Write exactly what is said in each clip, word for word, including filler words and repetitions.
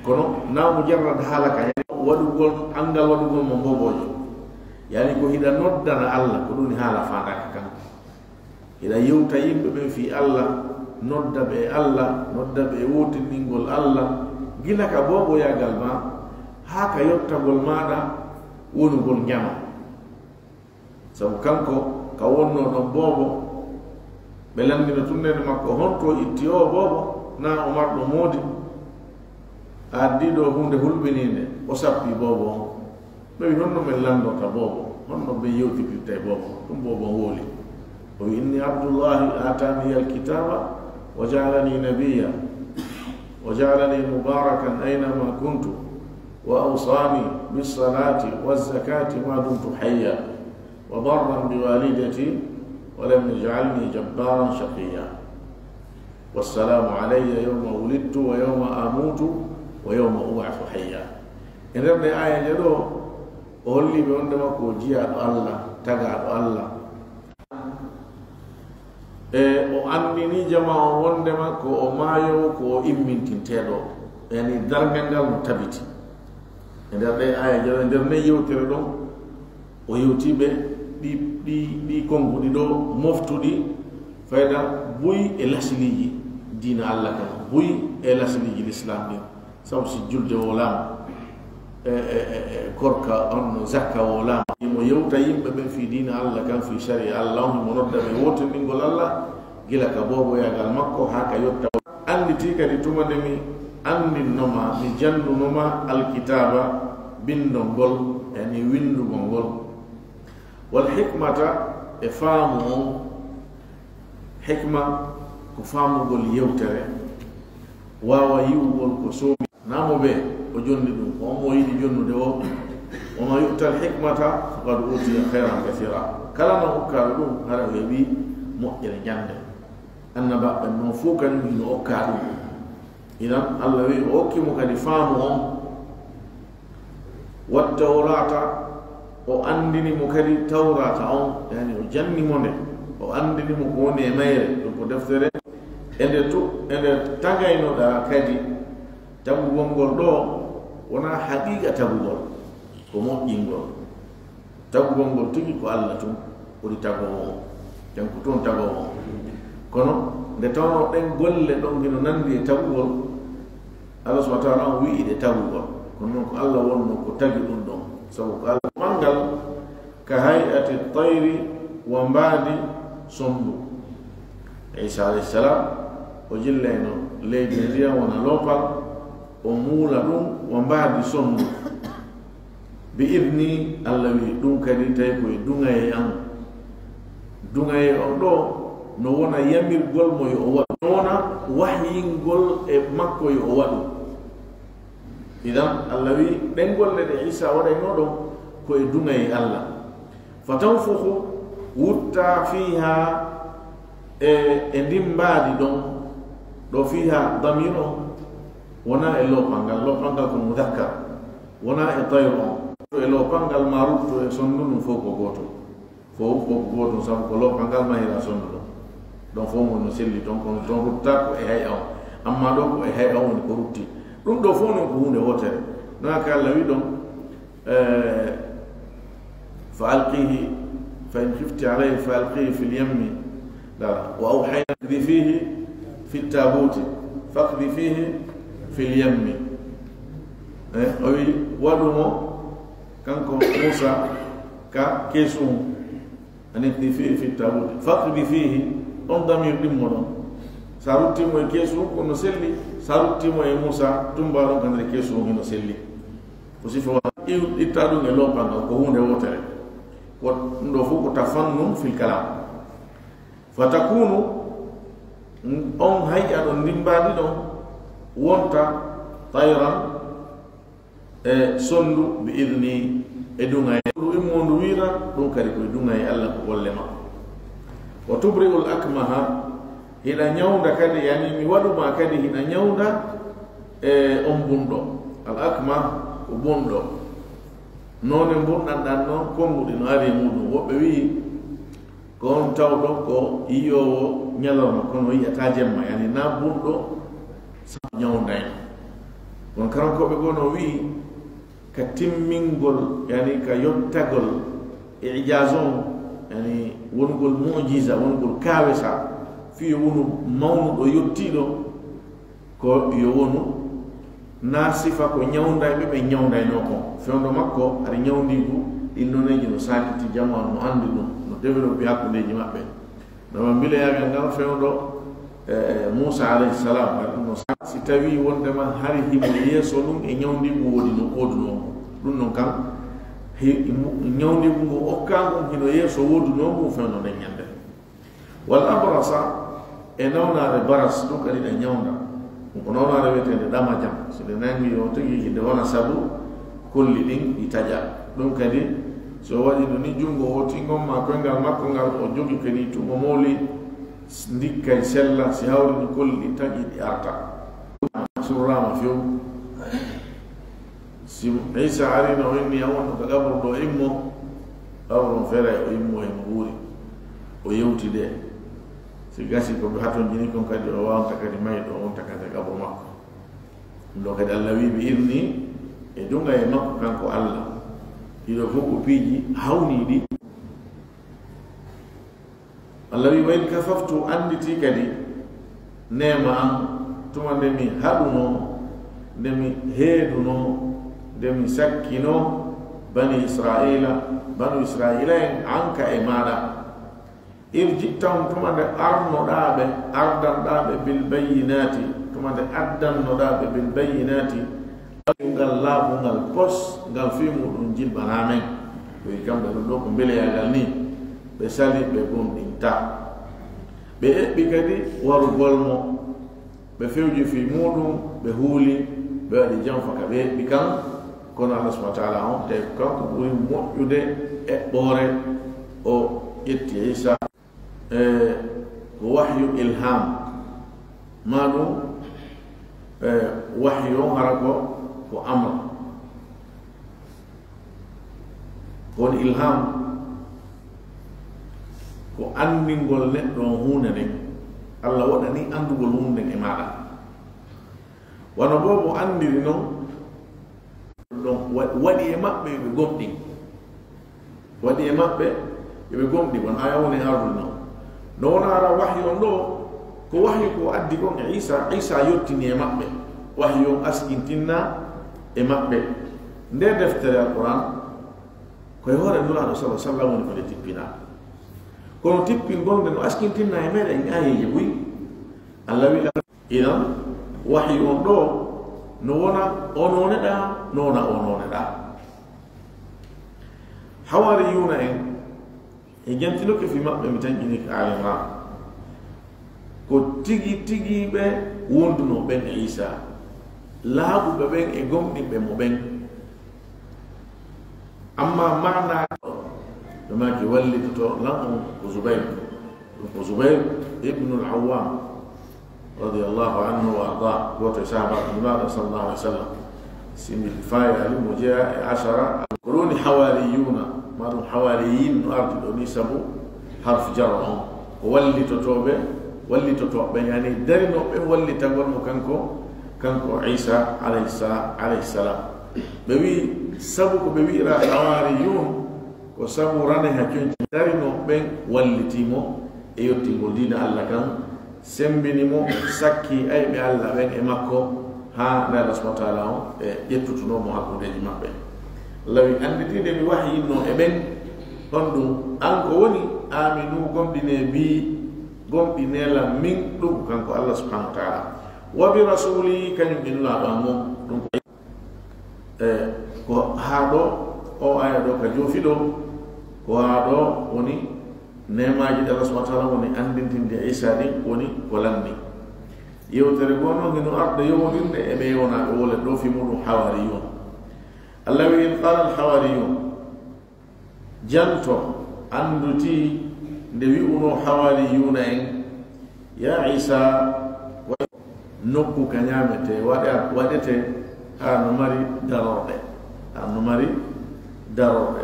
Kono na mujarrad haala ka, yani waɗugol, anngal waɗugol mo mbooboojo. Yani ko hiɗa noddana Allah, ko ɗum haala faandaaka kan. Hiɗa yewta yimɓe ɓen fii Allah, nodda ɓe e Allah, nodda ɓe e wootindingol Allah, gila ka booboyaagal ma, haa ka yottagol maaɗa wonugol njama. Sabu kanko ka wonnoo ɗon boobo, ɓe lanndino tun neene makko, honto o itti o boobo, na o marɗo moodi? A addi ɗo huunde hulɓiniinde, o sappi boobo on. Ɓe wi, honno men lanndorta boobo? Honno ɓe yewtidirta e boobo? Ɗum boobo on wowli. O wi, inni Abdullahi aatani alkitaba wa jaalani nabiya wa jaalani mubarakan aynama kuntu wa awsani bissalati wazzakati ma dumtu hayya wa barran biwalidati wa lam yaj'alni jabbaran shaqiyya. Wassalamu alayya yawma wulidtu wa yawma amutu wa yawma ub'athu hayya. E nder ɗe aayeeje ɗo, o holli ɓe wondema ko jiyaaɗo Allah, tagaaɗo Allah. E o anndini jama on wondema ko o maayoowo, ko o immintinteeɗo, yani darngal ngal no tabiti. E nder ɗe aayeeje ɗo, e nder nden yewtere ɗon, o yewti ɓe ɗi, ɗi, ɗi konnguɗi ɗo moftuɗi fayda buy e lasiliiji diina Allah kan, buy e lasiliiji Lislaam ɗin. Sabu si julde wowlaama, e, e, e, e, korka on, zakka wowlaama, himo yewta yimɓe ɓen fii diina Allah kan, fii sariya Allah on, himo nodda ɓe wootindingol Allah, gila ka booboyaagal makko haa ka yotta. Annditi kadi tuma nde mi anndinno ma, mi jannduno ma alkitaaba, binndol ngol, yani winndugol ngol. Wal hikmata, e faamu on. Hikma ko faamugol yewtere, waawa yi'ugol ko soomi. Naa mo ɓe o jonni ɗum, ko on mo yiɗi jonnude o. Wa man yu'tal hikmata faqad utiya khayran kathira. Kala mo okkaaɗo ɗum, hara o heɓi moƴƴere njannde. Annabaaɓe ɓen non fow kañum hino okkaa ɗum. Idan, Allah wi'i o okki mo kadi faamu on. Wat tawrata, o anndini mo kadi tawrata on, yani o janni mo nde, o anndini mo ko woni e mayre, ɗum ko deftere. E nde tu, e nde tagaynoɗaa kadi tagugol ngol ɗo, wonaa haqiiqa tagugol, ko moƴƴingol. Tagugol ngol tigi ko Allah tun ɓuri tagoowo on. Kanko tun tagoowo on. Kono nde tawnoo ɗen golle ɗon hino nanndi e tagugol, Allah subhanahu wa ta'ala on wi'i ɗe tagugol. Kono non ko Allah wonno ko tagi ɗum ɗon. Sabu ko Allah manngal ka hay'ati tayri wa mbaadi sonndu. Isa alayhi salam, o jillayno leydi ndiyam wona loopal, o muula ɗum wa mbaadi sonndu. Bi idni, Allah wi'i ɗum kadi tawi ko e duŋayee an. Duŋayee on ɗo no wona yamirgol mo yo o waɗu, no wona wahyingol e makko yo o waɗu. Idan, Allah wi'i ɗen golle ɗe Isa waɗaynoo ɗon ko e duŋayee Allah. Fa tanfukhu, wutta fiha, e, e ndin mbaadi ɗon, ɗo fiha damir on, wona e loopal ngal, loopal ngal ko mudakkar, wona e tayr on. E loopal ngal ma rutto e sonndu ndun fow ko gooto. Fow ko gooto, sabu ko loopal ngal mahira sonndu ɗon. Ɗon fow mo no selli ton, kono ton rutta ko e hay'a on. Amma ɗo ko e hay'a on woni ko rutti. Ɗum ɗo fow non ko huunde wootere. No haka Allah wi ɗon, Eh, fa alqihi, fa in khifti alayhi fa alqihi fil yammi. La, wa awhayna, qdhifihi fit tabuti, fa qdhifihi fil yammi. Eh, o wi, waɗu mo, kanko Musa, ka keesu. An iqdhifihi fit tabuti. Faqdhifihi, on damir ɗimmo ɗon. Sa rutti mo e keesu, kono selli, sa rutti mo e Musa, tumba ɗon ka nder keesu, hino selli. Ko sifa wa-, iw-, itta ɗum e loopal ngal, ko huunde wootere. Ko ɗum ɗo fof ko tafannun fil kalam. Fa takunu, on hay'a ɗon ndimbaali ɗon, wonta tayran, e sonndu bi idni, e duŋay. Ndu immo ndu wiira, ɗum kadi ko e duŋay Allah ko golle makko. Wa tubri'ul akmaha, hiɗa ñawnda kadi, yani mi waɗu ma kadi hiɗa ñawnda, e on bunɗo. Al akmah ko bunɗo. Noone mbunɗan ɗan noon, konnguɗi no ari e muɗum. Woɓɓe wi'i, ko on tawɗo ko yiyoowo ñalorma, kono yi'ataa jemma, yani na bunɗo, sabu ñawndayno. Kono karankooɓe goo no wi'i, ka timmingol, yani ka yottagol ijaz on, yani wonugol mu'jiza, wonugol kaawesa, fii yo wonu mawnuɗo yottiiɗo, ko yo wonu naa sifa ko ñawndayɓe ɓe ñawndaynoo kon. Fewndo makko hari ñawndiigu ɗin noneeji no saakiti, jamaa no anndi ɗum, no développé hakkundeeji maɓɓe. Noma mbileyaagal ngal fewndo, e, Muusa alayhi salam, waɗi ɗum no sa-, si tawii wondema hari himo yeeso ɗum e ñawndiigu woodi no woodunoo ngu. Ɗum non kan, hi-, mu-, ñawndiigu ngu okkaa ngun hino yeeso woodunoo ngu fewndo nden ñande. Wal abrasa, e nawnaare baras, ɗum kadi ɗe ñawnda. Ɗum ko nawnaare wiyeteende ɗamajam. So ɗe nangi yo tigi hinde wona sabu kolli ɗin ɗi taƴa. Ɗum kadi, so waɗi ɗum ni, junngo o tingon ma koyngal makko ngal, o jogi kadi tun, o mooli, ndikkay sella, si hawri ɗum kolli ɗin taƴi ɗi arta. Surraama few. Si Iisa ari no o inni, a wonno ka qabru ɗo, immo, qabru on feere, o immo e no wuuri, o yewti de. Si gasi ko ɓe hatonjini kon kadi, o wawanta kadi mayɗo, o wonta kadi e qabru makko. Ɗum ɗo kadi Alla wi'i ɓe irni e duŋa e makko kanko Alla. Ɗiɗo fof ko piiji hawniiɗi. Alla wi'i, "Wa in kafaftu", annditi kadi neema an, tuma nde mi haɗunoo, nde mi heedunoo, nde mi sakkinoo bani Israa'iila, banu Israa'iila en anka e maaɗa. "Iz ji'tahum", tuma nde arnoɗaa ɓe, ardanɗaa ɓe bil bayyinaati, tuma nde addannoɗaa ɓe bil bayyinaati, ngal laaɓungal pos, ngal fii muɗum jilɓanaa men. Ko wi'i kamɓe ɗum ɗo ko mbeleyaagal nii, ɓe sali, ɓe gomɗintaa. Ɓe eɓɓi kadi warugol mo, ɓe fewji fii muɗum, ɓe huuli, ɓe waɗi janfa ka ɓe eɓɓi kan. Kono Allah subhanahu wa ta'ala on, tawi ko kanko ɓuri moƴƴude eɓɓoore, o ƴetti Iisa. E, ko wahyu ilham, maa ɗum, e, wahyu on hara ko, ko amr. Ko woni ilham, ko anndingol neɗɗo on huunde nden. Alla waɗani anndugol huunde nden e maaɗa. Wano boobo anndiri non, ɗon wa-, waɗi e maɓɓe yo ɓe gomɗin. Waɗi e maɓɓe yo ɓe gomɗin, won aya woni ardude non. No wona ara wahyu on ɗo, ko wahyu ko addi kon e Iisa, Iisa yottini e maɓɓe. Wahyu on askintinna e maɓɓe. Nde deftere Alquran, ko e hoore Nulaaɗo sallallahu alaihi wasallam woni ko nde tippinaa. Kono tippingol nde no askintinna e meɗen e ayeeje buy. Alla wi'i, Idan, wahyu on ɗo, no wona o noone ɗa, no wona o noone ɗa. Hawaariyuuna en, e jantinoke fii maɓɓe, mi tanƴini ka Aali Imraan. Ko tigi tigi ɓe wondunoo ɓen e Iisa, laaɓuɓe ɓen e gomɗinɓe mo ɓen. Amma maanaa, ɓe maaki wallitoto lan on ko Zubayr. Ɗum ko Zubayr ibnul Awwam, radiyallahu anhu wa arda, gooto e sahaabaaɓe Nulaaɗo sallallahu alaihi wasallam. Si mi faayaali mo jeyaa e ashara, ko ɗum woni hawaariyuuna, maa ɗum hawaariyiin no ardi ɗo ni sabu harf jar on. Ko wallitotooɓe, wallitotooɓe, yani darinooɓe wallitagol mo kanko, kanko Iisa alayhi sa-, alayhi salam. Ɓe wi'i, sabu ko ɓe wi'iraa hawaariyuun, ko sabu ranay ha conci darinoo ɓen wallitii mo e yottingol diina Alla kan, sembini mo, sakki ayɓe Alla ɓen e makko, haa nde Alla subhanahu wa ta'ala on e ƴettutunoo mo hakkundeeji maɓɓe. Alla wi'i, annditinde mi wahyinno e ɓen, honɗum? An ko woni, "Aaminu, gomɗinee bi, gomɗinee lan min," ɗum ko kanko Alla subhanahu wa ta'ala. "Wa bi rasuuli, kañum e Nulaaɗo an on," ɗum E, ko haa ɗo, o aya ɗo ka joofi ɗo, ko haa ɗo woni neemaaji ɗi Allah subhanahu wa ta'ala woni anndintinde Iisa ɗin, woni ko lanni. Yewtere goo non hino arde yowondirde e ɓe wonaaɓe wole ɗo fii muɗum hawaariyuun. Allah wi'i, "Iz qaala al-hawaariyuun." Janto, annduti nde wi'unoo hawaariyuuna en, "Yaa Iisa, wa-, nokku ka ñaametee, waɗa-, waɗetee, haa no mari darorɗe, haa no mari darorɗe."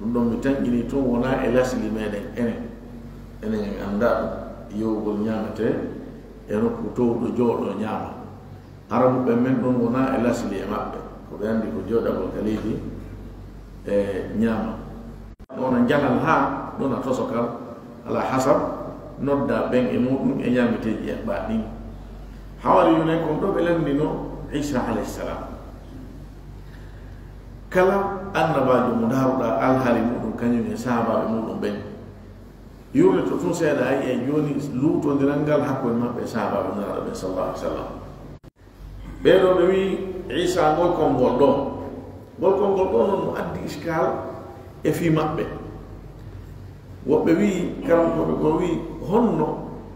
Ɗum ɗon mi tanƴinii tun wonaa e lasli meɗen enen. Enen en anndaa ɗum, yowgol ñaametee e nokku towɗo jooɗoo ñaama. Arabu ɓen men ɗun wonaa e lasli e maɓɓe. Ko ɓe anndi ko jooɗagol ka leydi e ñaama. Ɗon a njanal haa ɗon a tosokal, ala hasab, nodda ɓen e muɗum e ñaameteeji eɓɓaa ɗin. Hawaariyuuna en kon ɗoo ɓe lanndino Iisaa alayhi salaam. Kala annabaajo mo ndaaruɗaa alhaali muɗum kañum e sahaabaaɓe muɗum ɓen, yurlito tun seeɗa a yi'ay jooni luutondiral ngal hakkunde maɓɓe e sahaabaaɓe Nulaaɗo ɓen sallallahu alaihi wasallam. Ɓee ɗoo ɓe wi'i Iisaa ngol konngol ɗoo. Ngol konngol ɗoo non no addi iskaal e fii maɓɓe. Woɓɓe wi'i, karankooɓe goo wi'i, honno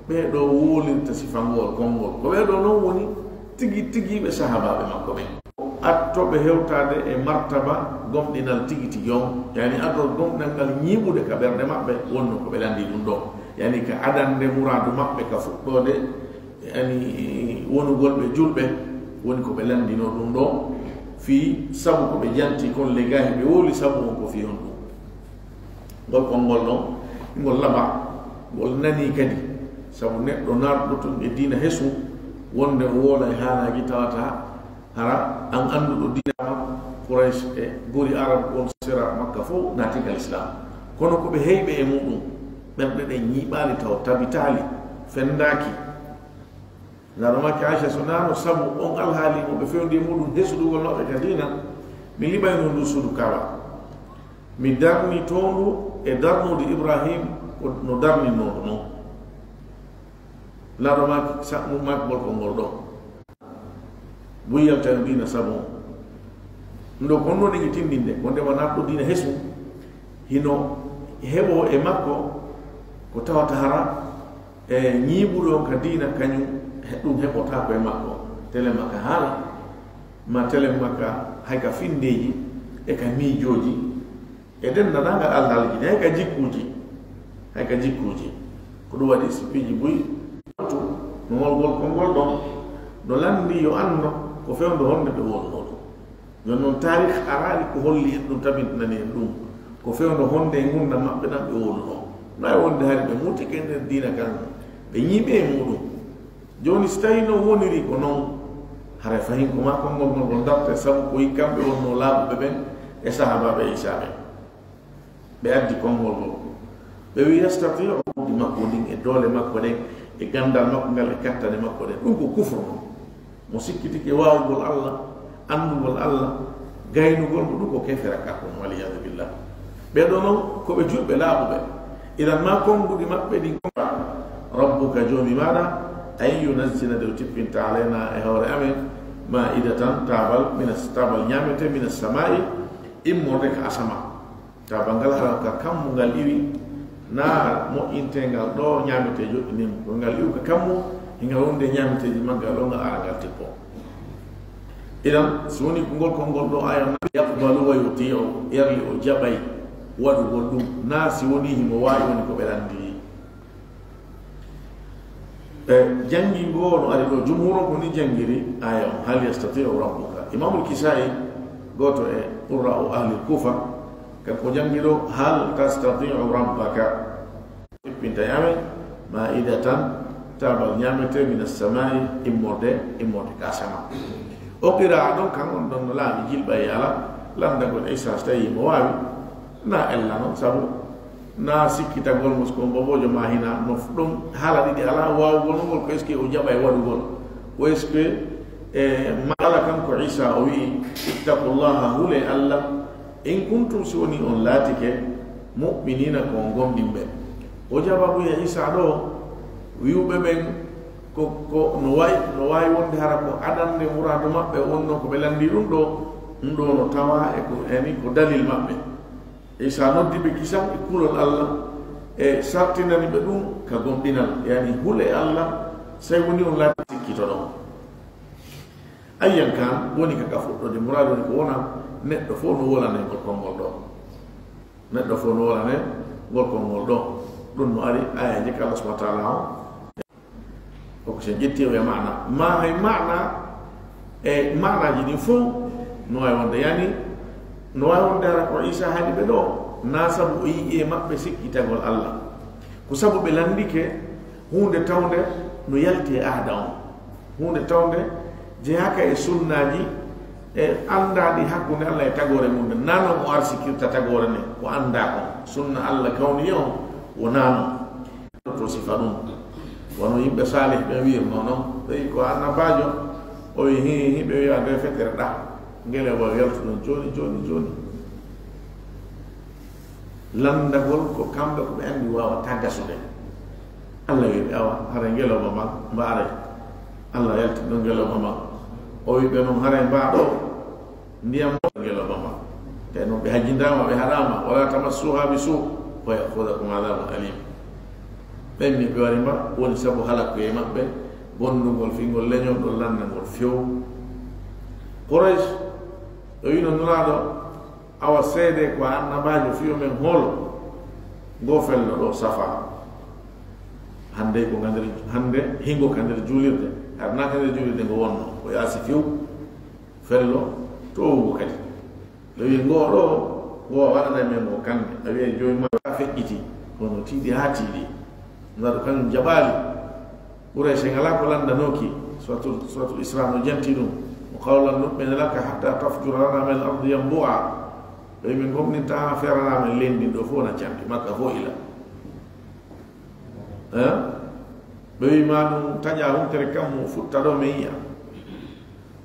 ɓee ɗoo wowlirta sifa ngol konngol? Ko ɓee ɗoo non woni tigi tigi ɓe sahaabaaɓe makko ɓen. Attoɓe hewtaade e martaba gomɗinal tigi tigi on, yani adoo gomɗinal ngal ñiiɓude ka ɓerɗe maɓɓe, wonno ko ɓe lanndii ɗum ɗoo. Yani ka adannde muraadu maɓɓe ka fuɗɗoode, yani wonugol ɓe julɓe, woni ko ɓe lanndinoo ɗum ɗoo, fii sabu ko ɓe jantii kon, legaahi ɓe wowli sabu on ko fii honɗum. Ngol konngol ɗon, ngol laba, ngol nanii kadi, sabu neɗɗo naatɗo tun e diina hesu, wonde o wowlay haalaaji tawata hara an annduɗo diina Quraysh e gori Arab on sera Makka fow naati ka Lislaam. Kono ko ɓe heyɓe e muɗum, ɓerɗe ɗen ñiiɓaali taw tabitaali, fenndaaki. Nano maaki Aisha so nano sabu on alhaali mo ɓe fewndi e muɗum hesudugol maɓɓe ka diina, mi liɓayno ndu suudu Kaaba. Mi darnito ndu e darnude Ibrahim ko no darninno ndu non. Nano maaki sa-, mo maaki ngol konngol ɗoo. Buy yaltano diina sabu on. Ɗum ɗoo kon ɗoo ɗen e tinndinde, wonde mo naatɗo diina hesu, hino heɓoo e makko ko tawata hara e ñiiɓuɗo on ka diina, kañum he-, ɗum heɓotaako e makko. Telen ma ka haala, ma telen ma ka hay ka finndeeji e ka miijooji, e denndaangal alhaaliji ɗin, hay ka jikkuuji, hay ka jikkuuji. Ko ɗum waɗi si piiji buy, no ngol, ngol konngol ɗon, no lanndii yo anndo ko fewndo honde ɓe wonnoo ɗum. Jooni non, taarikh araali ko holli en ɗum, tabintinani en ɗum. Ko fewndo honde e ngurndan maɓɓe ɗan ɓe wowlunoo. No waawi wonde hari ɓe muti ka nder diina kan, ɓe ñiiɓi e muɗum. Jooni, si tawii non woniri ko non, haray fahin ko maa konngol ngol ngol dartee, sabu ko kamɓe wonnoo laaɓuɓe ɓen e sahaabaaɓe Iisaa ɓen. Ɓe addi konngol ngol. Ɓe wi'i, "Yastati'u", ɗi makko ndin, e doole makko ɗen, e ganndal makko ngal, e kattane makko ɗen. Ɗum ko kufru non. Mo sikkitike waawugol Alla, anndugol Alla, gaynugol mo, ɗum ko keefeera kakkon, wal iyaadu billah. Ɓee ɗoo non, ko ɓe julɓe laaɓuɓe. Idan, maa konnguɗi maɓɓe ɗin, "Rabbuka", Joomi maaɗa, "an yunazzila", nde o tippinta, "alaynaa", e hoore amen, "maa'idatan", taabal, "minas", taabal ñaametee, "minas samaa'i", immorde ka asama. Taabal ngal hara ka kammu ngal iwi, naa moƴƴinteengal ɗoo ñaametee joɗɗiniima. Ko ngal iwi ka kammu, hingal wonde ñaameteeji maggal ɗoo, ngal ara ngal tippo. Idan, si woni ko ngol konngol ɗoo aaya on, "Yaqbalu wa yuti'u", yarli o jaɓay waɗugol ɗum, naa si woni himo waawi woni ko ɓe lanndii. E janngi ngoo no ari ɗoo, jumhuur on ko ni janngiri aaya on, "Hal yastati'u rabbuka?" Imaamul Kisaa'i, gooto e qurra'u ahli Kuufa, kanko janngi ɗoo, "Hal tastati'u rabbaka?" Tippinta e amen, "Maa'idatan", taabal ñaametee, "minas samaa'i", immorde, immorde ka asama. O qiraa'a ɗon, kan on ɗon no laaɓi, jilɓa e ala, lanndagol Iisaa si tawii mo waawi, na ella non, sabu na sikkitagol mo ko mboboojo maa hina no f-, ɗon haala ɗiɗi alaa, waawugol ngol, ko est-ce que o jaɓay waɗugol? Ko est-ce que, e, ma ala kanko Iisaa o wi'i, "Ittaqullaha", hulee Alla, "in kuntum", si woni on laatike, "mu'miniina", ko on gomɗinɓe. O jawabu e Iisaa ɗoo, wi'uɓe ɓen ko, ko no waawi, no waawi wonde hara ko adannde muraadu maɓɓe wonnoo ko ɓe lanndii ɗum ɗoo, ɗum ɗoo no tawaa e ko, yani ko dalil maɓɓe. Iisaa noddi ɓe kisan e kulol Alla, e sartinani ɓe ɗum ka gomɗinal, yani hule Alla, sey woni on laati sikkitoɗon. Ayyan kan, woni ka, ka fuɗɗode, muraadu woni ko wona neɗɗo fof no wolane ngol konngol ɗoo. Neɗɗo fof no wolane ngol konngol ɗoo. Ɗum no ari aayeeje ka Allah subhanahu wa ta'ala on. Ko sen ƴetti o e maana. Ma hay maana, e maanaaji ɗin fof no waawi wonde, yani, no waawi wonde hara ko Iisaa haali ɓe ɗoo, na sabu o yi'i e maɓɓe sikkitagol Alla. Ko sabu ɓe lanndike huunde tawnde no yalti e aada on. Huunde tawnde Jeyaaka e sunnaaji e anndaaɗi hakkunde Allah e tagoore mum nde. Naa non o arsikirta tagoore nde, ko anndaa kon. Sunna Allah kawniye on, wonaa non. To sifa ɗum. Wano yimɓe Saalih ɓen wi'irnoo non. Ɓe wi'i ko annabaajo, o wi'i, "Hii, hii," ɓe wi'a, "Nde fetere ɗa. Ngele wa yaltu ɗon jooni, jooni, jooni." Lanndagol ko kamɓe ko ɓe anndi waawataa gasude. Allah wi'i ɓe, "Awa, haray ngelooba ma, mbaaray." Allah yalti ɗon ngelooba ma. O wi'i ɓe non, "Haray mbaa ɗoo ndiyam ɗoo ngelooba ma." Tawi non ɓe hajindaama, ɓe haɗaama, "Wala tamassuha bi su, fa ya'khudhakum adhabun alim." Ɓen mi ɓe wari mba, woni sabu halakuyee maɓɓe, bonndugol fii ngol leñol ɗon lanndagol few. Quraysh, o wi'no Nulaaɗo, "Awa seedee ko a annabaajo fii yo men hoolo ngoo fello ɗoo safa. Hannde ko ka nder, hannde hingo ka nder juulirde, aɗa naa ka nder juulirde ngo wonnoo, o yaasi few, fello toowugo kadi." Ɓe wi'i, "Ngoo ɗoo, ngoo waɗanay men ngo kannge." A wi'ay joyi ma feƴƴiti, kono tiiɗi haa tiiɗi. Nulaaɗo kañum jaɓaali. Quraysh en alaa ko lanndanooki. Suratul, Suratul Isra no janti ɗum. "Wa qawlan nu'mina laka hatta tafjura lana min al-ardi yanbu'a." Ɓe wi'i, "Min gomɗintaa haa feeranaa men leydi ndin ɗoo fow na canɗi, Makka fow ila." Eh? Ɓe wi'i, "Ma ɗum taƴa wontere kammu futta ɗoo men yi'a.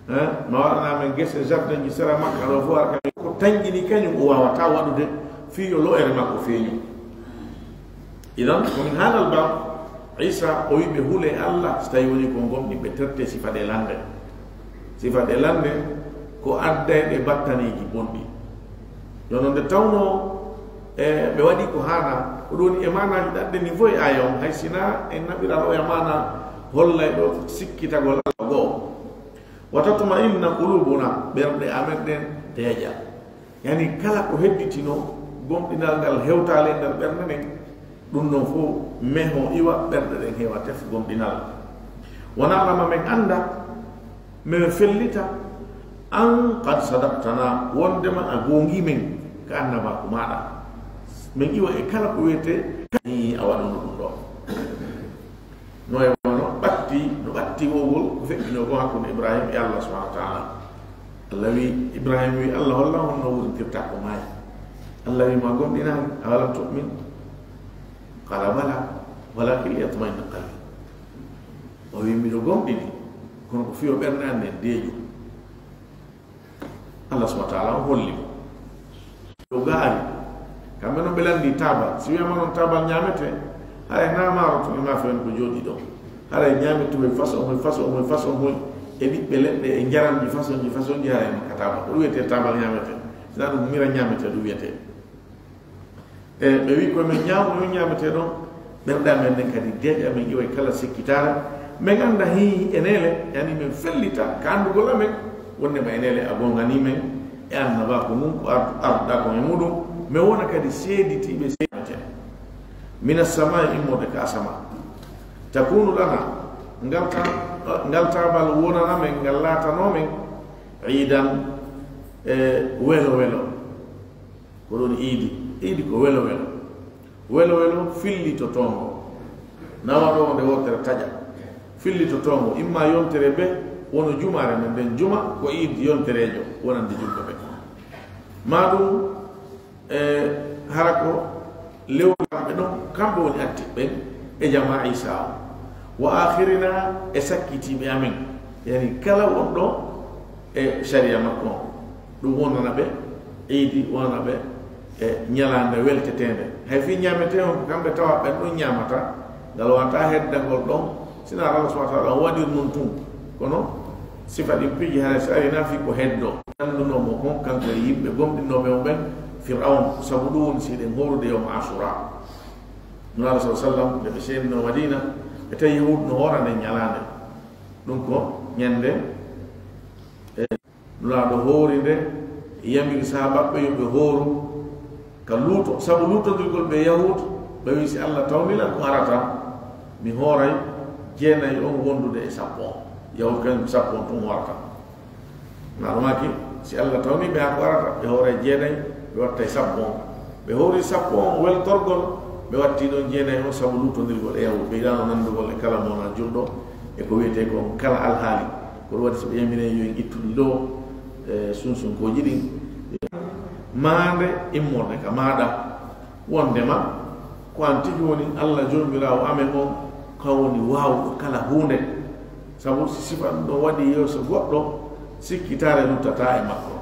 Eh? Ma waɗanaa men gese, jardinji sera Makka ɗoo fow, hara ko tanƴini kañum o waawataa waɗude fii yo lo'ere makko feeñu." Idan, ko min haanal ba, Iisa o wi'i ɓe hulee Allah, so tawii wonii ko gomɗinɓe, tertee sifa ɗee lannde. Sifa ɗee lannde ko addayɗe battaniiji bonɗi. Yo non nde tawnoo, e, ɓe waɗii ko haanaa, ko ɗum woni e maanaaji ɗaɗɗe ni fof e aaya on, hay sinaa en naɓiral oya maanaa hollayɗo sikkitagol Allah go'o. "Wa tatma'inna qulubuna," ɓerɗe amen ɗen deeƴa. Yani kala ko hedditinoo gomɗinal ngal hewtaali e nder ɓernde nden, ɗum ɗon fof meho iwa, ɓerɗe ɗen heewa tef gomɗinal. "Wa na'lama," men annda, men fellita, "an qad sadaqtana," wondema a goongii men ka annabaaku maaɗa. Men iwa e kala ko wiyetee, a waɗuno ɗum ɗoo. No e wano ɓatti, no ɓatti wowgol ko feƴƴinoo kon hakkunde Ibrahim e Allah subhanahu wa ta'ala. Allah wi, Ibrahim wi, "Allah, holla honno wurintirta ko maayi." Allah wi, "Ma gomɗinaali, awalam tu'min?" Qala, "Bala, walakin liyatma'inna qalbi." O wi, "Miɗo gomɗini, kono ko fiyo ɓernde an nden deeƴu." Allah subhanahu wa ta'ala on holli mo. O gaari. Kamɓe non ɓe lanndi taabal. Si wiyaama non taabal ñaametee, haray naa maaro tun e maafe on ko jooɗii ɗon. Haray ñaametee hoy façon hoy, façon hoy, façon hoy. E ɓiɓɓe leɗɗe, e njaramji façon ji, façon ji, haray non ka taabal. Ko ɗum wiyetee taabal ñaametee. Sinaa ɗum mira ñaametee ɗum wiyetee. E ɓe wi ko men ñaamu, men ñaametee ɗon, ɓerɗe amen ɗen kadi deeƴa, men iwa e kala sikkitaare. Men annda hii e neele, yani men fellita ka anndugol amen, wonde ma e neele a goonganii men e annabaaku ngun, ko ardu-, arduɗaa kon e muɗum. Men wona kadi seeditiiɓe seeditee. Mina samaa'i, immorde ka asama. Takunu lana, ngal ta-, ngal taabal wonana men, ngal laatanoo men, iidan, e welo welo. Ko ɗum iidi. Iidi ko welo welo. Welo welo fillitotoongo. Nawa ɗo nde wootere taƴa. Fillitotoongo. Imma yontere be wono jumaare men nden juma ko iidi yontereejo wonande julɓe ɓe. Maa ɗum, e, hara ko lewru kamɓe ɗon, kamɓe woni attiɓe ɓen e jamaa Iisa o. Wa aakhirina e sakkitiiɓe amen. Yani kala wonɗo e sariya makko on. Ɗum wonana ɓe iidi, wonana ɓe e ñalaande welteteende. Hay fii ñaametee on, ko kamɓe tawa ɓen ɗon ñaamata, ngal wata heddagol ɗon, sinaa Allah subhanahu wa ta'ala on waɗir nun tun. Kono sifa ɗin piiji haray si ari naa fii ko heddoo. Anndunoo mo kon, kanko e yimɓe gomɗinnooɓe mo ɓen, Fir'awn, sabu ɗum woni si eɗen hoorude yawma Ashura. Nulaaɗo sallallahu alaihi wasallam, nde ɓe seedinoo Madina, ɓe tawi Yahuud no hoora nden ñalaande. Ɗum ko ñande, e, Nulaaɗo hoori nde, yamiri sahaabaaɓe yo ɓe hooru ka luuto. Sabu luutondirgol ɓe Yahuud, ɓe wi, "Si Allah tawni lan ko arata, mi hooray jeenay on wondude e sappo on." Yahuud kañum sappo on tun hoorata. Nulaaɗo maaki, si Allah tawni ɓe haa ko arata, ɓe hooray jeenay, ɓe wattay sappo on. Ɓe hoori sappo on weltorgol, ɓe watti ɗon jeenay on sabu luutondirgol e Yahuud. Ɓe yiɗaano nanndugol e kala mo wonaa julɗo e ko wiyetee kon kala alhaali. Ko ɗum waɗi, so ɓe yamirii yo en ittu ɗi ɗoo, e sunsunkooji ɗin, maande immorde ka maaɗa, wonndema ko an tigi woni Alla Joomiraawo amen on, ka woni waawuɗo kala huunde. Sabu si sifa ɗum ɗon waɗii yeeso goɗɗo, sikkitaare luttataa e makko.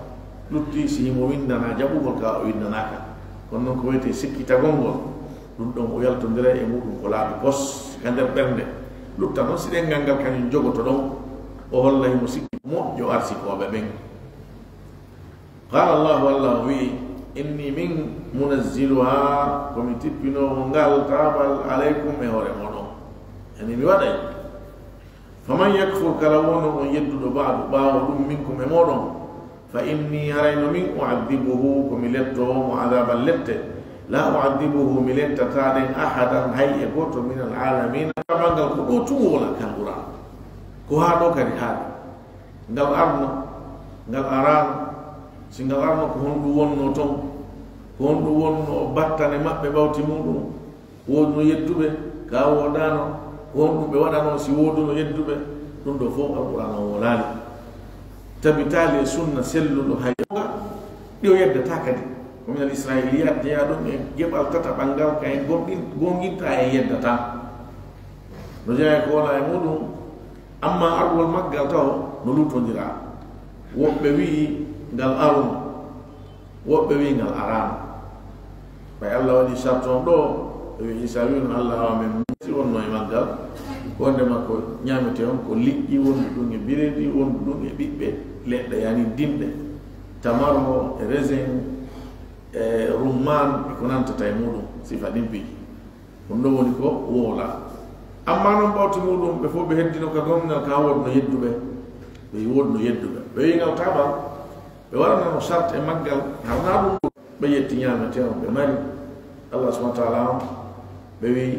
Lutti si himo winndana jaɓugol ka o winndanaaka. Kono non ko wiyetee sikkitagol ngol, ɗum ɗon o yaltondiray e muɗum ko laaɓi pos ka nder ɓernde. Lutta non si ɗemngal ngal kañum jogoto ɗon, o holla himo sikki moƴƴo arsikooɓe ɓen. Qaala Allaahu, Alla on wi'i, inni min munazziluhaa, ko mi tippinoowo ngal taabal alaykum e hoore mooɗon. Yani mi waɗay. Faman yakfur, kala wonɗo on yedduɗo ba'du ɓaawo ɗum minkum e mooɗon, fa inni, harayno min, u'adhibuhu, ko mi lettoowo mo adhaaban lette, laa u'adhibuhu, mi lettataa ɗen ahadan, hay e gooto, minal aalamiina. Taabal ngal ko ɗoo tun wowla kan Qur'aan. Ko haa ɗoo kadi haaɗi. Ngal arno, ngal araano. Si ngal arno, ko honɗum wonnoo ton? Ko honɗum wonnoo battane maɓɓe ɓawti muɗum? Wooduno yedduɓe, kaa woodaano? Ko honɗum ɓe waɗanoo si wooduno yedduɓe? Ɗum ɗoo fow Alqur'aana on wowlaali. Tabitaali e sunna selluɗo hay ɗi o yeddataa kadi. Ko minal Israa'iiliyaat jeyaa ɗum e geɓal tataɓal ngal, ka en gonɗin-, gongintaa, en yeddataa. No jeyaa e ko wonaa e muɗum, ammaa argol maggal taho no lutondiraa. Woɓɓe wi'i ngal aruno, woɓɓe wi'i ngal araano. Ɓay Alla waɗii sarti on ɗoo, ɓe wi'i Iisaa wi'i no Alla awa men, si wonnoo e maggal, ko wonde makko ñaametee on ko liƴƴi wonduɗum e bireedi, wonduɗum e ɓiɓɓe leɗɗe, yani dimɗe, tamarho e raisin, e rummaan e ko nantata e muɗum, sifa ɗin piiji. Ɗum ɗoo woni ko wowlaa. Ammaa non ɓawti muɗum, ɓe fow ɓe heddino ka gomnal, kaa wooduno yedduɓe. Ɓe wooduno yedduɓe. Ɓe wi'i ngal taabal, ɓe waɗanano sart e maggal, harnaa ɗum. Ɓe yetti ñaametee on ɓe mari. Allah subhanahu wa ta'ala on, ɓe wi'i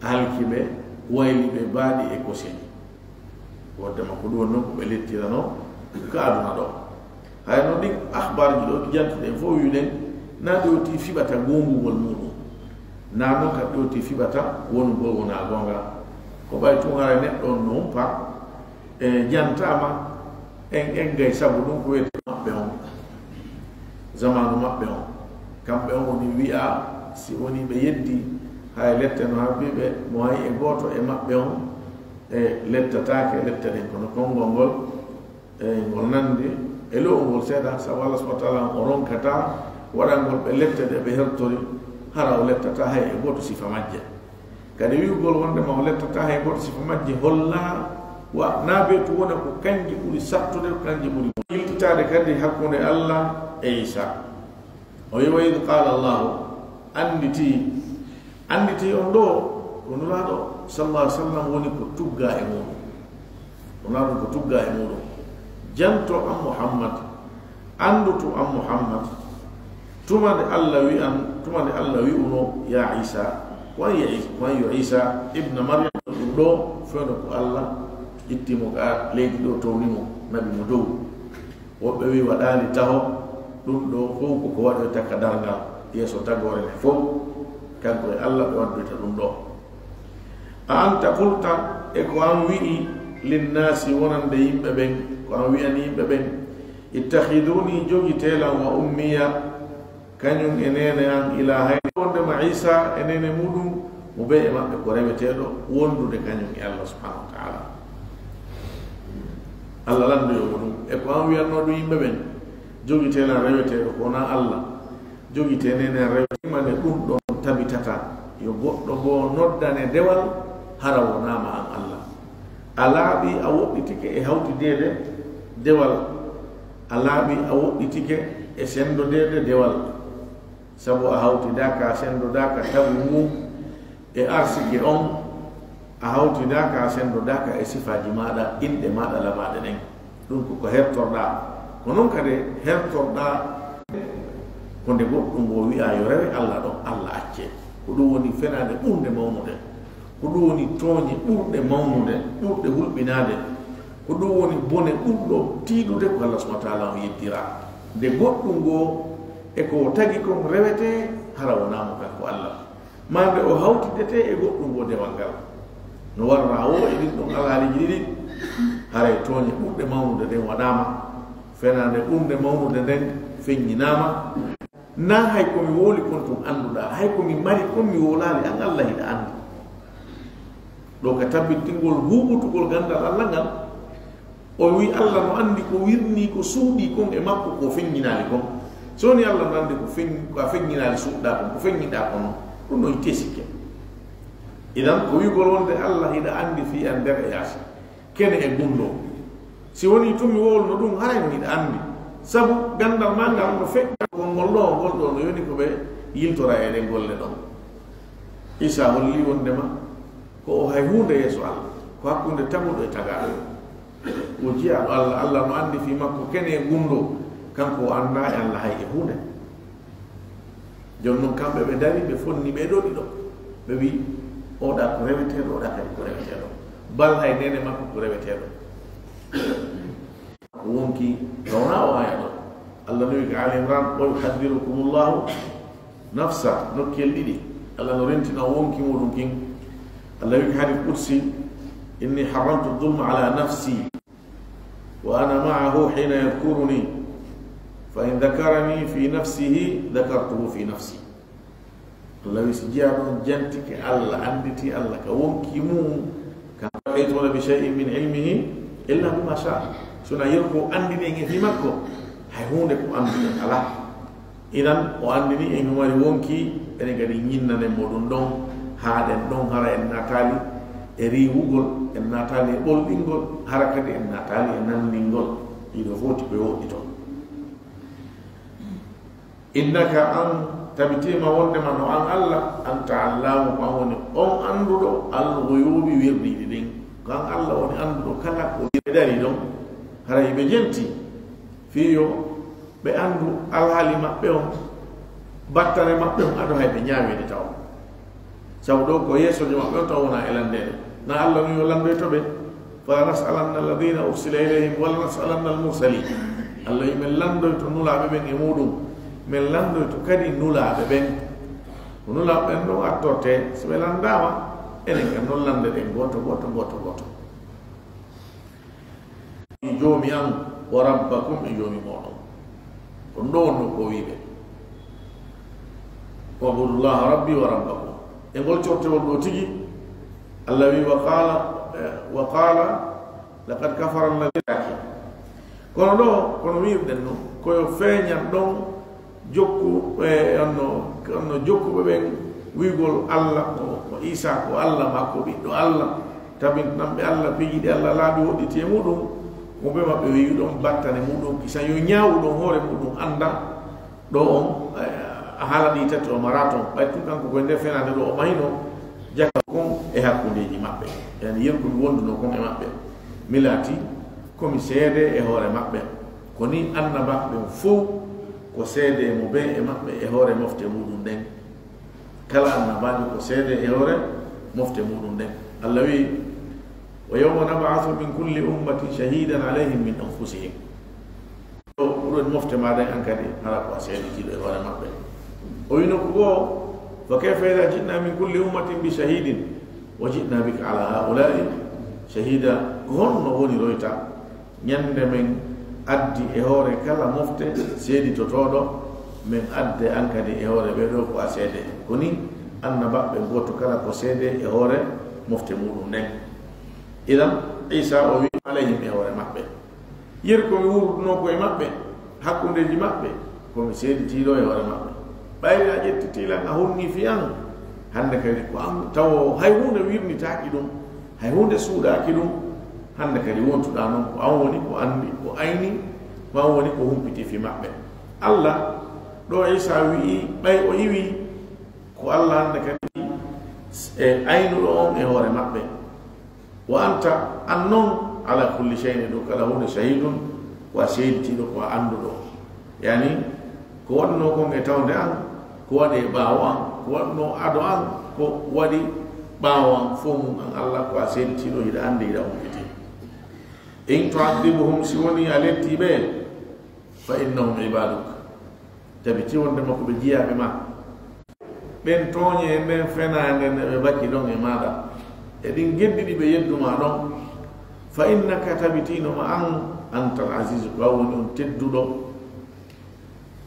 halki ɓe, wayli ɓe baaɗi e koseeli. Wonde ma ko ɗum woni non ko ɓe lettiranoo ka aduna ɗoo. Hay no ɗin akhbaarji ɗoo ɗi jantuɗen fow wi'uɗen, na ɗi o tii fiɓata goongugol muɗum. Na non ka ɗi o tii fiɓata wonugol wonaa goonga. Ko ɓay tun haray neɗɗo on no humpa, e jantaama, en eggay sabu ɗum ko wiyetee maɓɓe on. Zamaanu maɓɓe on. Kamɓe on woni wi'a, si woni ɓe yeddi, hay lette no habbi ɓe, mo hay e gooto e maɓɓe on, e lettataake, lette ɗen kono konngol ngol, e ngol nandi e lo'ungol seeɗa, sabu Allah subhanahu wa ta'ala o ronkataa waɗangol ɓe lette ɗe ɓe hertori, hara o lettataa hay e gooto sifa majje. Kadi wi'ugol wonde ma o lettataa hay gooto sifa majje hollaa wa naa bee tun wona ko kanji ɓuri sattude, ko kanji ɓuri yiltitaade kadi hakkunde Allah e Iisaa. O wi'i, "Wa idh qaala Allahu," annditi, annditi on ɗoo, ko Nulaaɗo sallallahu alaihi wasallam woni ko tuggaa e muɗum. Ko Nulaaɗo ko tuggaa e muɗum. Janto an Muhammad, anndu tun an Muhammad, tuma nde Allah wi'an, tuma nde Allah wi'uno, "Ya Iisaa," ko an ya Iis-, ko an yo Iisaa ibna Maryam, ɗum ɗoo fewndo ko Allah itti mo ka leydi ɗoo, towni mo, naɓi mo dow. Woɓɓe wi'i waɗaali taho, ɗum ɗoo fow ko ko waɗoyta ka darngal, yeeso tagoore nde fow, kanko e Allah ɓe waddoyta ɗum ɗoo. A anta qulta, e ko an wi'i, linnaasi, wonande yimɓe ɓen, ko an wi'ani yimɓe ɓen, ittakhidhuunii, jogitee lan, wa ummiya, kañum e neene an, ilaahayni, wonde ma Iisaa e neene muɗum, mo bee e maɓɓe ko reweteeɗo wondude kañum e Allah subhanahu wa ta'ala. Allah lanndoyo mo ɗum. E ko an wi'annoo ɗum yimɓe ɓen, jogitee lan reweteeɗo ko wonaa Allah, jogitee neene an reweteeɗo. Mane ɗum ɗon tabitata, yo goɗɗo goo noddane dewal, hara wonaama an Allah. A laaɓi a woɗɗitike e hawtideede dewal. A laaɓi a woɗɗitike e senndodeede dewal. Sabu a hawtidaaka, a senndodaaka tagu ngun e arsike on, a hawtidaaka, a senndodaaka e sifaaji maaɗa, inɗe maaɗa labaaɗe ɗen. Ɗum ko ko hertorɗaa. Ko non kadi hertorɗaa ko nde goɗɗum ngoo wi'aa yo rewe Allah ɗon, Allah accee. Ko ɗum woni fenaande ɓurnde mawnude. Ko ɗum woni tooñe ɓurɗe mawnude, ɓurɗe hulɓinaade. Ko ɗum woni bone ɓurɗo tiiɗude ko Allah subhanahu wa ta'ala on yeddiraa. Nde goɗɗum ngoo e ko o tagi kon rewetee, hara wonaa mo kanko Allah. Maa nde o hawtidetee e goɗɗum ngoo dewal ngal. No warraa woo e ɗin ɗon alaaliiji ɗiɗi. Haray tooñe ɓurɗe mawnude ɗen waɗaama, fenaande ɓurnde mawnude nden feññinaama. Naa hay ko mi wowli kon tun annduɗaa, hay ko mi mari kon mi wowlaali, an Alla hiɗa anndi. Ɗoo ka tabbitingol huuɓutugol ganndal Alla ngal, o wi'i Alla no anndi ko wirnii, ko suuɗii kon e makko, ko feññinaali kon. Si wonii Alla no anndi ko feñ-, ko a feññinaali suuɗɗaa kon, ko feññinɗaa kon non, ɗun no ittee sikke. Idan, ko wi'ugol wonde Alla hiɗa anndi fii an nder e yaasi, kene e gunndoo. Si wonii tun mi wowluno ɗun, haray no hiɗa anndi. Sabu ganndal maa ngal no feƴƴa konngol ɗoo, ngol ɗoo no yoni ko ɓe yiltora e ɗen golle ɗon. Iisaa holli wondema ko o hay huunde yeeso Alla, ko hakkunde taguɗo e tagaaɗo. Wo jiyaaɗo Alla, Alla no anndi fii makko kene e gunndoo, kanko o anndaa e Alla hay e huunde. Jooni non kamɓe ɓe dari, ɓe fonni ɓee ɗoo ɗiɗo. Ɓe wi'i, "Oɗa ko reweteeɗo, oɗa kadi ko reweteeɗo. Bal hay neene makko ko reweteeɗo." Ko wonki tawna o aya ɗo. Alla no wi'i ka Ali Imran, "Wa yuhadhdhirukumullahu nafsa", nokkel ɗiɗi. Alla no rentina o wonki muɗum kin. Alla wi'i ka hadith qudsi, "Inni harramtu dhulma ala nafsi." "Wa ana ma'ahu hina yadhkuruni, fa in dhakarani fi nafsihi, dhakartuhu fi nafsi." Alla wi si jiyaaɗo on jantike Alla, annditi Alla ka wonki mum, ka, "Yuhituna bi shay'in min ilmihi illa bima sha." Sona yer ko anndini en e fii makko, hay huunde ko annduɗen alaa. Idan, o anndini en himo mari wonki, enen kadi ñinnanen mo ɗun ɗon, haaɗen ɗon, hara en naataali e riiwugol, en naataali e ɓolɗingol, hara kadi en naataali e nanndingol. Ɗiɗo fow ti ko woɗɗi ton. "Innaka an, tabitiima wondema no an Alla, anta allaamu, ko an woni on annduɗo, al-ghuyubi, wirdiiɗi ɗin." Ko an Alla woni annduɗo kala ko dari ɗon. Hara hiɓe jenti fii yo ɓe anndu alhaali maɓɓe on, battane maɓɓe on, ado hay ɓe ñaaweede taw. Sabu ɗoo ko yeesojo maɓɓe on taw wonaa e lanndeede. Na Alla no yo lanndoyto ɓe, "Fala nas'alanna alladhina ursila ilayhim, wala nas'alanna al-mursalin." Alla wi, "Men lanndoyto nulaaɓe ɓen e muɗum, men lanndoyto kadi nulaaɓe ɓen." Ko nulaaɓe ɓen ɗon attorte, si ɓe lanndaama, enen kan non lanndeɗen gooto, gooto, gooto, gooto. "Mi Joomi an, wa rabbakum, e Joomi mooɗon." Ko ɗon wonno ko wi'uɓe, "Wa'budullaha rabbi wa rabbakum." E ngol cortewol ɗoo tigi, Alla wi, "Wa qala, eh, wa qala, laqad kafara alladhina." Kono ɗoo, kono wi'uɗen non, ko yo feeñan ɗon jokku, e, onno, onno jokkuɓe ɓen wi'ugol Alla ko, ko Iisaa ko Alla maa ko ɓiɗɗo Alla, tabintinanɓe Alla piiji ɗi Alla laaɓi woɗɗiti e muɗum, ko ɓe maɓɓe wi'i ɗon battane muɗum, kisa yo ñaawu ɗon hoore muɗum annda ɗo on, e, a haala ɗi tati o maraa ton. Ɓay tun kanko koye nder fenaande ɗo o mahino jaka kon e hakkundeeji maɓɓe. Yani yergu mi wonduno kon e maɓɓe. Mi laati ko mi seede e hoore maɓɓe. Ko ni annabaaɓe ɓen fow ko seede mo bee e maɓɓe e hoore mofte muɗum ɗen. Kala annabaajo ko seede e hoore mofte muɗum ɗen. Alla wi'i, "Wa yawma nab'athu min kulli ummatin shahidan alayhim min anfusihim." Ɗo ɓuren mofte ma ɗen an kadi, hara ko a seeditiiɗo e hoore maɓɓe. O wi'i nokku goo, "Fa kayfa idha ji'na min kulli ummatin bi shahidin wa ji'na bika ala ha'ula'i shahida." Ko honno woniroyta? Ñande men addi e hoore kala mofte seeditotooɗo, men adde an kadi e hoore ɓee ɗoo ko a seede. Ko ni annabaaɓe gooto kala ko seede e hoore mofte muɗum nden. Idan, Iisaa o wi'i alayhim e hoore maɓɓe. Yeru ko mi wuurduno ko e maɓɓe, hakkundeeji maɓɓe, ko mi seeditiiɗo e hoore maɓɓe. Ɓayri a ƴettitii lan a hunnii fii an, hannde kadi ko an tawo hay huunde wirnitaaki ɗum. Hay huunde suuɗaaki ɗum, hannde kadi wontuɗaa non ko an woni ko anndi, ko ayni, ko an woni ko humpiti fii maɓɓe. Alla, ɗo Iisaa wi'i, ɓay o iwi, ko Alla hannde kadi e aynuɗo on e hoore maɓɓe. "Wa anta, an non, ala kulli shay'in, e dow kala huunde, shahidun, ko a seeditiiɗo, ko a annduɗo." Yani, ko waɗunoo kon e tawnde an, ko waɗi e ɓaawo an, ko waɗunoo ado an, ko waɗi ɓaawo an, fow mum an Alla, ko a seeditiiɗo, hiɗa anndi, hiɗa humpiti. "In tu'adhibuhum, si wonii a lettii ɓe, fa innahum ibaduk." Tabitii wonde makko ɓe jiyaaɓe ma. Ɓen tooñe e nden fenaande nde ɓe baki ɗon e maaɗa, e ɗin geddi ɗi ɓe yeddu ma ɗon, Fa innaka, tabitiino ma an, antal azizu, ko a woni on tedduɗo,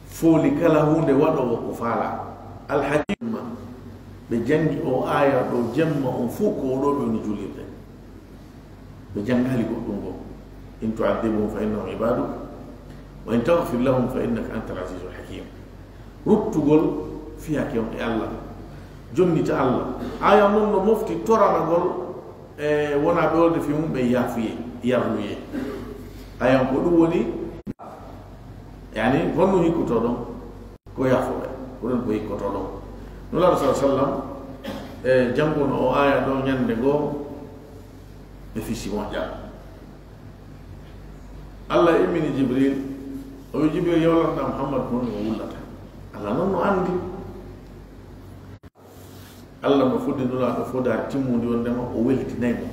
fooli kala huunde, waɗoowo ko faala. Alhakim ma, ɓe janngi o aaya ɗo jemma on fof ko oɗo ɓe woni juulirde. Ɓe janngaali goɗɗum goo. In tu'adhibhum fa innahum ibaduk, wa in taghfir lahum fa innaka antal azizul hakim. Ruttugol fiyake on e Allah. Jonnita Allah. Aaya non no mofti toranagol e wona ɓe wonde fi mum ɓe yaafuye, yarluye. Aaya on ko ɗum woni, yani, honno hikkotoɗon? Ko yaafoɓe, ko ɗon ko hikkotoɗon. Nulaaɗo sallallahu alaihi wasallam, e jannguno o aaya ɗo ñande goo, ɓe fisi moƴƴa. Allah immini Jibril, o wi Jibril, yewlanda Muhammad ko honno o wullata. Allah non no anndi. Allah no fodde Nulaaɗo fodaari timmundi, wondema o weltinay mo.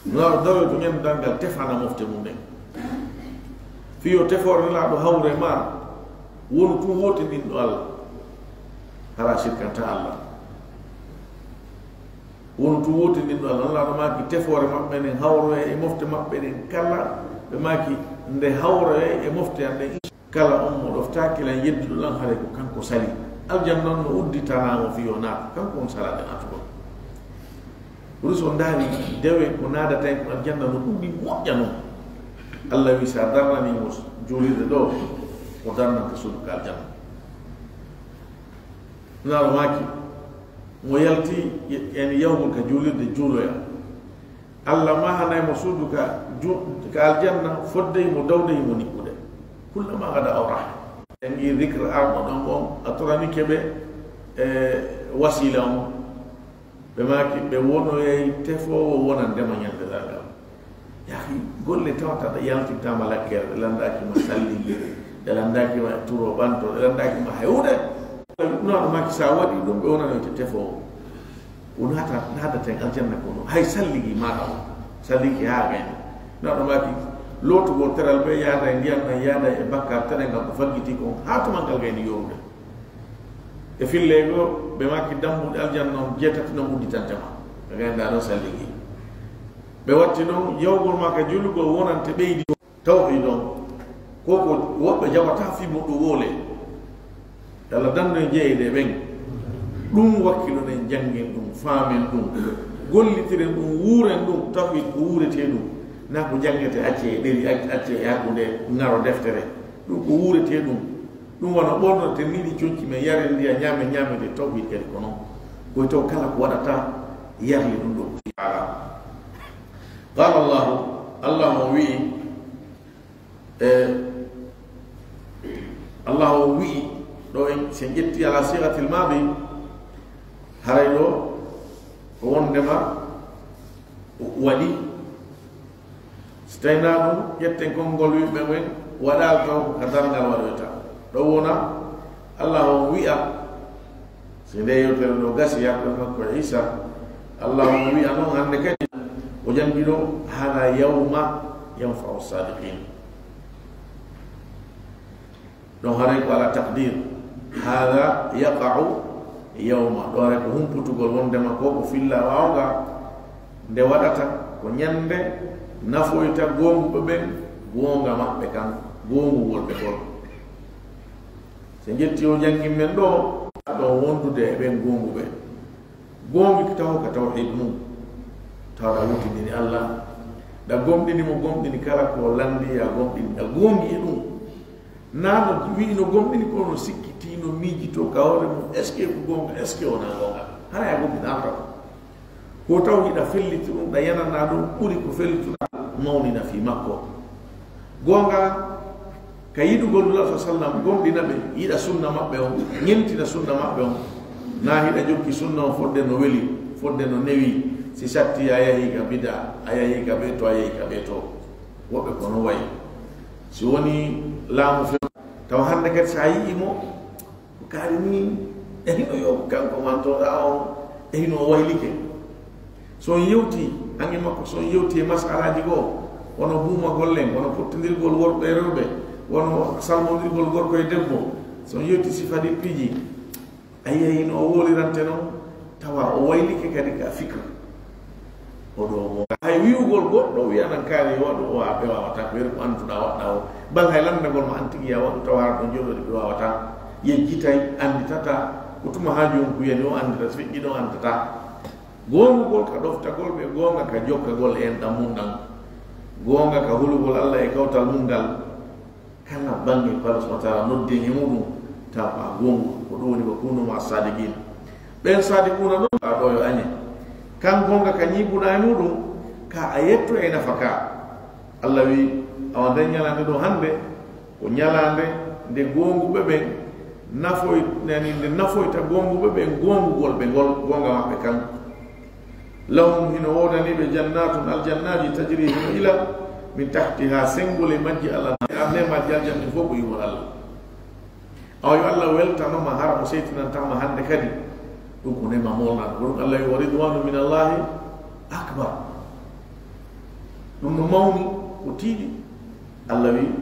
Nulaaɗo daroy to ñande darngal, tefana mofte mum ɗen. Fiyo tefoore Nulaaɗo hawre ma, wonu tun wotindinɗo Allah. Hara sirkanta Allah. Wonu tun wotindinɗo Allah. Nulaaɗo maaki tefoore maɓɓe nden hawroye e mofte maɓɓe ɗen kala. Ɓe maaki nde hawroye e mofte an ɗen. Kala on mo ɗoftaaki lan, yedduɗo lan, haray ko kanko sali. Aljanna on no udditanaamo fii o naata, kanko on salaade naatugol. Ruso ndaari dewe ko naadata en ko aljanna no ɗuuɗi moƴƴa non. Allah wi, sa darnanii mo juulirde ɗo, o darnante suudu ka aljanna. Nulaaɗo maaki, mo yalti en yahugol ka juulirde juuloya. Allah mahanay mo suudu ka ju-, ka aljanna, fodde himo dawde himo niɓɓude. Kullama gada awraha. En ngi zikr arɗo ɗon on, a torani keɓe, e, wasiila on. Ɓe maaki, ɓe wonoyay tefoowo wonandema ñande darngal. Yaahi, golle tawata ɗe yaltintaama lakkere, ɗe landaaki ma salligi, ɗe landaaki ma turo ɓanto, ɗe landaaki ma hewde. Nulaaɗo maaki, sa waɗi ɗum, ɓe wonanoyte tefoowo. O naata, naadaten aljanna kono hay salligi maɗa o. Salligi haa gayni. Nulaaɗo maaki, lootugol teral ɓe yaada e ndiyan ɗan, yaada e bakkar teɗel ngal ko faggiti kon, haa tumangal gayni yorude. E filleego, ɓe maaki dambuɗe aljanna non jeetati non udditante ma. Ɓe gayni nda ɗon salligi. Ɓe watti non, yawgol ma ka juulugol wonante ɓeydi. Tawhiid on, ko ko woɓɓe jaɓata fii muɗɗo wole. Yalla danno e jeyde ɓen. Ɗum wakkiloɗen, janngen ɗum, faamen ɗum, gollitiren ɗum, wuuren ɗum. Tawhiid ko wuuretee ɗum. Na ko janngete, accee e ɗeri, ac-, accee e hakkunde, ŋaro deftere. Ɗum ko wuuretee ɗum. Ɗum wano ɓornoten ni ɗi conci men, yaren ndiyan, ñaamen ñaamete, tawhiid kadi ko non. Ko taw kala ko waɗata, yarli ɗum ɗo. Qaala Allahu, Allah on wi'i, e, Allah on wi'i, ɗo en, si en ƴetti ala sigatil maadi, haray ɗo ko wondema waɗi. Si tawi na ɗum, ƴetten konngol wi'uɓe ɓen, waɗaali taw ko ka darngal waɗoyta. Ɗo wona, Allah on wi'a, si nde yewtere ɗo gasi, yaɓɓe makko Iisa, Allah on wi'a non hannde kadi, o janngino, hada yawma yanfa'u sadiqin. Ɗon haray ko ala taqdir. Hada yaqa'u yawma. Ɗon haray ko humputugol wondema ko ko filla waawnga nde waɗata ko ñande nafoyta goonguɓe ɓen goonga maɓɓe kan, goongugol ɓe kon. Si en ƴetti o janngin men ɗo, ɗon wondude e ɓen goonguɓe. Goongi taw ka tawhiid mum. Tawa ɗa wutindini Allah. Ɗa gomɗini mo, gomɗini kala ko landi, ya gomɗini, ɗa goongi e ɗum. Naa no wi'i no gomɗini, kono sikkitii, no miijitoo ka hoore mum, est-ce que ko goonga, est-ce que wonaa goonga? Hara ya gomɗinaaka ko. Ko taw hiɗa felliti ɗum, ɗa yanana ɗum, ɓuri ko fellituɗaa mawnina fii makko. Goonga, ka yiɗugol Nulaaɗo sallam, gomɗina ɓe, yiɗa sunna maɓɓe on, ñentina sunna maɓɓe on. Naa hiɗa jokki sunna on fodde no weli, fodde no newi, si satti a yahi ka bida, a yahi ka ɓe to, a yahi ka ɓe to. Woɓɓe ko no wayi. Si woni laamu fe-, tawa hannde kadi so a yi'i mo, ko kaari ni, e hino yo kanko mantoɗaa on, e hino o waylike. So on yewti, an e makko, so on yewti e masalaaji goo, wono buumagol en, wono pottindirgol worɓe e rewɓe, wono salmondirgol gorko e debbo, so on yewti sifaɗi piiji, a yiyay no o wolirante non, tawa o waylike kadi ka fikr. Ko ɗo wonga. Hay wi'ugol goɗɗo wi'anan kaari yo waɗu, o wa-, ɓe waawataa, ko ɓe waawataa ko annduɗaa waɗɗaa o. Bal hay lanndagol ma an tigi ya waɗu tawa hara ɗon jooɗoɗi ɓe waawataa. Yejjitay, annditataa, ko tuma haaju on ku yani o anndita, so feƴƴi ɗon anndataa. Goongugol ka ɗoftagol ɓe, goonga ka jokkagol e enɗan mun ɗan. Goonga ka hulugol Alla e kawtal mun ngal. Kala baŋŋe ko Allah subhanahu wa ta'ala noddi en e muɗum, taw ko a goongu. Ko ɗum woni wa kunu ma'a sadiqin. Ɓen sadiquna ɗon, a ɗo yo añe. Kan goonga ka ñiibuɗaa e muɗum, ka a yetto e nafa ka. Allah wi, awa nden ñalaande ɗo hannde, ko ñalaande nde goonguɓe ɓen nafoy-, nani nde nafoyta goonguɓe ɓen goongugol ɓe ngol, goonga maɓɓe kan. Lahum, hino woodani ɓe, jannatun, aljannaaji, tajri, hino ila, min tahtiha, senngol e majji, Allah. Ar neemaaji aljanna ɗin fof ko iwol Allah. Awa yo Allah weltano ma, hara mo seytinanta ma hannde kadi, ɗum ko neema molnaaɗo. Ko ɗum Allah wi, wa ridwanu min Allahi akbar. Ɗum no mawni, ko tiiɗi. Allah wi,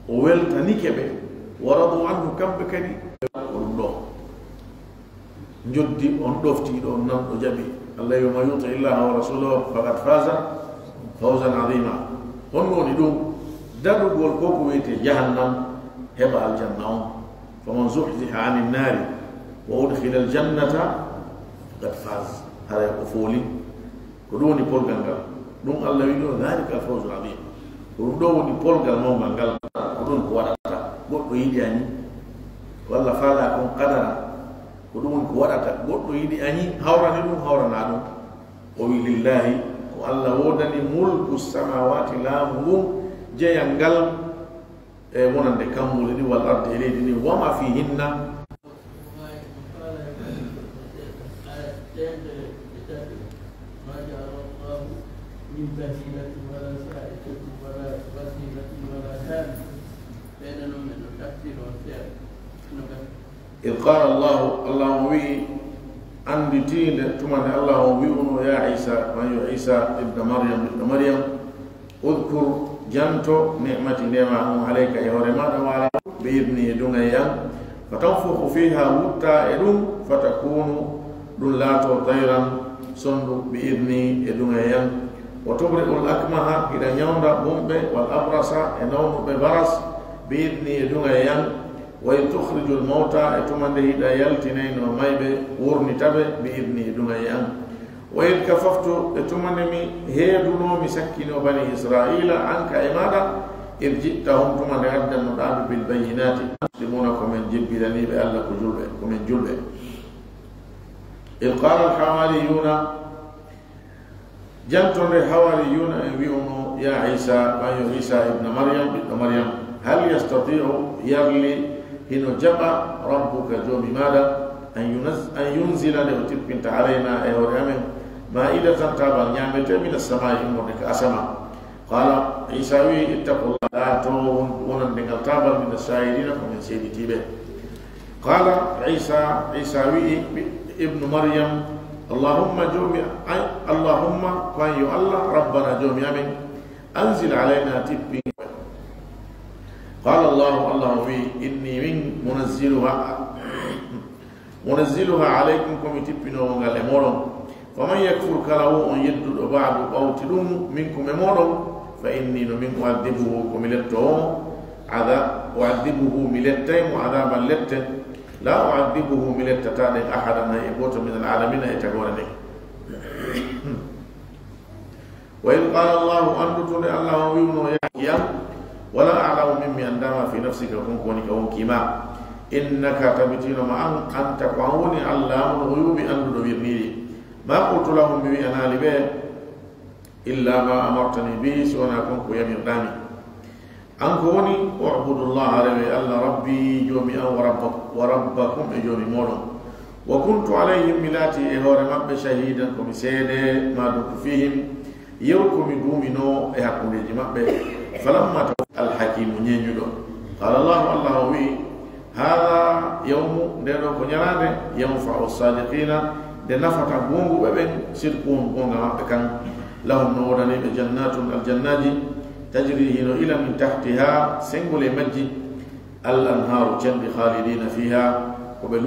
o weltanike ɓe, wa radu anhu, kamɓe kadi, ko ɗum ɗo. Njoddi on ɗoftiiɗo on nan o jaɓi. Allah wi, man yuti illaha wa rasulahu faqad faza fawzan azima. Honno woni ɗum? Daɗugol ko ko wiyetee jahannam, heɓa aljanna on. Faman zuhziha anin nari wa udkhila aljannata faqad faz. Haray o fooli. Ko ɗum woni polgal ngal. Ɗum Allah wi ɗo, dhalika alfawzul azim. Ko ɗum ɗo woni polgal mawngal ngal. Ko ɗum ko waɗata. Goɗɗo yiɗi a ñi. Walla faala kon qadara. Ko ɗum woni ko waɗata. Goɗɗo yiɗi a ñi, hawrani ɗum, hawrana ɗum. O wi, lillahi, ko Allah woodani mulku samawati, laamu ngun, jeyal ngal, e wonande kammuuli ɗin, wal ardi, e leydi ndin, wa ma fihinna. ما جعل الله من بحيرة ولا سائبة ولا وصيلة ولا حام. Ɓeɗe noon men no tafsir on seeɗa. No gasi. Id qala Allahu, Allah on wi'i, annditiinde tuma nde Allah on wi'uno, ya Isa, man yo Isa ibna Maryam, ɓiɗɗo Maryam, udkur, janto, ni'mati, neema an, alayka, e hoore maaɗa, wa ala, bi idni, e duŋay an, fa tanfukhu fiha, wutta e ɗum, fa takunu, ɗum laato, tayran, sondu, bi idni, e duŋay an, wa tubri'ul akmaha, hiɗa ñawnda bumɓe, wal abrasa, e nawnuɓe baras, bi idni, e duŋay an, wa id tukhrijul mawta, e tuma nde hiɗa yaltinayno mayɓe, wurnita ɓe, bi idni, e duŋay an. Wa id kafaftu, e tuma nde mi heedunoo, mi sakkinoo bani Israa'iila, anka e maaɗa, id ji'tahum, tuma nde addannoɗaa ɓe, bil bayyinaati, muslimuuna, ko men jebbilaniiɓe Alla, ko julɓe, ko men julɓe. Id qaala al hawaariyuuna, janto nde hawaariyuuna en wi'unoo, yaa Iisaa, ɓay yo Iisaa ibna Maryam, ɓiɗɗo Maryam, hal yastatii'u, yarli, hino jaɓa, rabbuka, Joomi maaɗa, an yunaz-, an yunzila, nde o tippinta, alaynaa, e hoore amen, maa'idatan, taabal ñaametee, mina samaa'i, immorde ka asama. Qaala, Iisaa wi'i, ittaqullah, laatoo won-, wonande ngal taabal, mina shaahidina, ko men seeditiiɓe. Qaala Iisaa, Iisaa wi'i, ibnu Maryam, Allahumma, Joomi, ay, Allahumma, ko an yo Alla, rabbana, Joomi amen, anzil alaynaa, tippin. Qaala Allaahu, Alla on wi'i, innii, min, munazziluhaa, munazziluhaa alaykum, ko mi tippinoowo ngal e mooɗon. Faman yakfur, kala woo on yedduɗo, ba'du, ɓawti ɗum, minkum, e mooɗon, fa innii, no min, u'adhibuhu, ko mi lettoowo mo, adha-, u'adhibuhu, mi lettay mo, adhaaban, lette, laa u'adhibuhu, mi lettataa ɗen, ahadan, hay e gooto, minal aalamiina, e tagoore nden. Wa id qaala Allaahu, anndu tun nde Alla on wi'unoo, yaa yam, wa laa a'lamu, min mi anndaa, maa fii nafsika, kon ko woni ka wonkii maa. Innaka, tabitiino ma an, anta, ko an woni, allaamul ghuyuubi, annduɗo wirniiɗi. Maa qultu lahum, mi wi'anaali ɓe, illaa maa amartanii bihi, si wanaa kon ko yamirɗaa mi. An ko woni, u'budu Llaaha, rewee Alla, rabbii, Joomi an, wa rabba-, wa rabbakum, e Joomi mooɗon. Wa kuntu alayhim, mi laatii e hoore maɓɓe, shahiidan, ko mi seede, maa dumtu fiihim, yeru ko mi duuminoo e hakkundeeji maɓɓe. Falammaa taw-, Al-Hakiimu, ñeeñuɗo. Qaala Llaahu, Alla on wi'i, haadaa yawmu, ndee ɗoo ko ñalaande, yanfa'u ssaadiqiina, nde nafata goonguɓe ɓen, sidquhum, goonga maɓɓe kan. Lahum, no woodani ɓe, jannaatun, aljannaaji, tajrii, hino ila, min tahtihaa, senngol e majji, al anhaaru, cenɗi, khaalidiina fiihaa, ko ɓe